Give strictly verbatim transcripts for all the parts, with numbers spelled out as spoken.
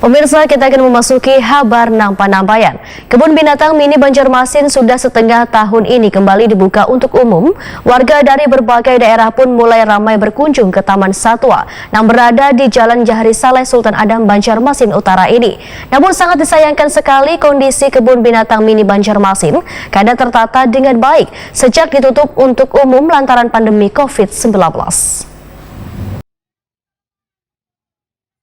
Pemirsa, kita akan memasuki habar nang panampaian. Kebun Binatang Mini Banjarmasin sudah setengah tahun ini kembali dibuka untuk umum. Warga dari berbagai daerah pun mulai ramai berkunjung ke Taman Satwa nang berada di Jalan Jahri Saleh, Sultan Adam, Banjarmasin Utara ini. Namun, sangat disayangkan sekali, kondisi Kebun Binatang Mini Banjarmasin kada tertata dengan baik sejak ditutup untuk umum lantaran pandemi covid sembilan belas.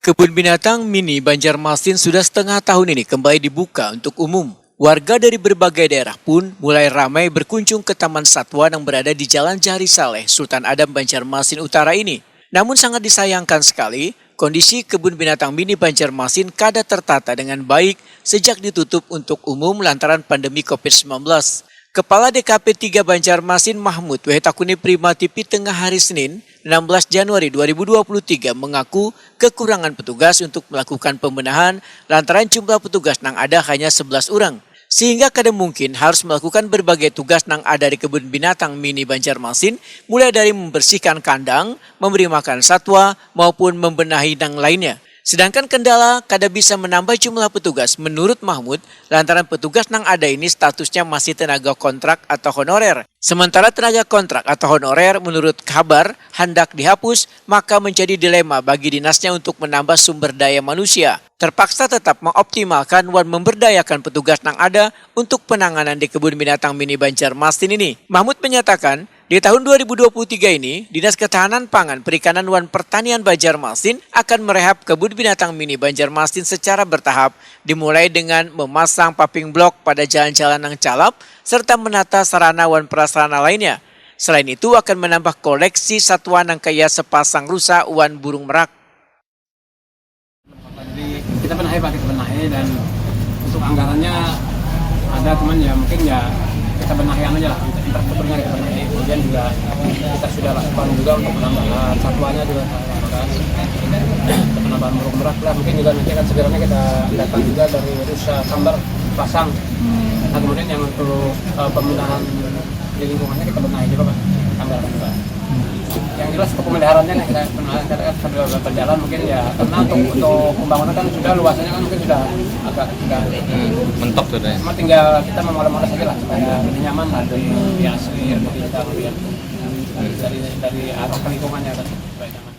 Kebun Binatang Mini Banjarmasin sudah setengah tahun ini kembali dibuka untuk umum. Warga dari berbagai daerah pun mulai ramai berkunjung ke Taman Satwa yang berada di Jalan Jahri Saleh, Sultan Adam, Banjarmasin Utara ini. Namun, sangat disayangkan sekali, kondisi Kebun Binatang Mini Banjarmasin kada tertata dengan baik sejak ditutup untuk umum lantaran pandemi covid sembilan belas. Kepala D K P tiga Banjarmasin, Mahmud, W H T K U N I Prima T V tengah hari Senin, enam belas Januari dua ribu dua puluh tiga, mengaku kekurangan petugas untuk melakukan pembenahan lantaran jumlah petugas nang ada hanya sebelas orang. Sehingga kada mungkin harus melakukan berbagai tugas nang ada di Kebun Binatang Mini Banjarmasin, mulai dari membersihkan kandang, memberi makan satwa, maupun membenahi nang lainnya. Sedangkan kendala kada bisa menambah jumlah petugas, menurut Mahmud, lantaran petugas nang ada ini statusnya masih tenaga kontrak atau honorer. Sementara tenaga kontrak atau honorer, menurut kabar, handak dihapus, maka menjadi dilema bagi dinasnya untuk menambah sumber daya manusia. Terpaksa tetap mengoptimalkan wan memberdayakan petugas nang ada untuk penanganan di Kebun Binatang Mini Banjarmasin ini. Mahmud menyatakan, di tahun dua ribu dua puluh tiga ini, Dinas Ketahanan Pangan, Perikanan, wan Pertanian Banjarmasin akan merehab Kebun Binatang Mini Banjarmasin secara bertahap, dimulai dengan memasang paving block pada jalan-jalan nang calap, serta menata sarana wan prasarana lainnya. Selain itu, akan menambah koleksi satwa nang kaya sepasang rusa wan burung merak. Jadi, kita benahi, Pak, kita benahi, dan untuk anggarannya ada, cuman ya mungkin ya kita benahi aja lah, infrastrukturnya kita benahi. Kemudian juga kita sudah lakukan juga untuk penambahan satwanya juga, kita lakukan penambahan burung merak lah. Mungkin juga nanti akan segera kita datang juga dari rusa sambar pasang. Nah, kemudian yang untuk, eh, pembenahan di lingkungannya kita benahi juga, Pak, anggaran juga. Yang jelas untuk pemeliharaannya nih, kita pemeliharaan kita kan sambil berjalan mungkin ya, karena untuk, untuk pembangunan kan sudah, luasannya kan mungkin sudah agak sudah. Hmm, mentok sudah ya. Cuma tinggal kita memoles-moles aja lah supaya lebih nyaman lah dari, di asli, dari kita melihat dari, dari arah ke lingkungannya kan supaya nyaman.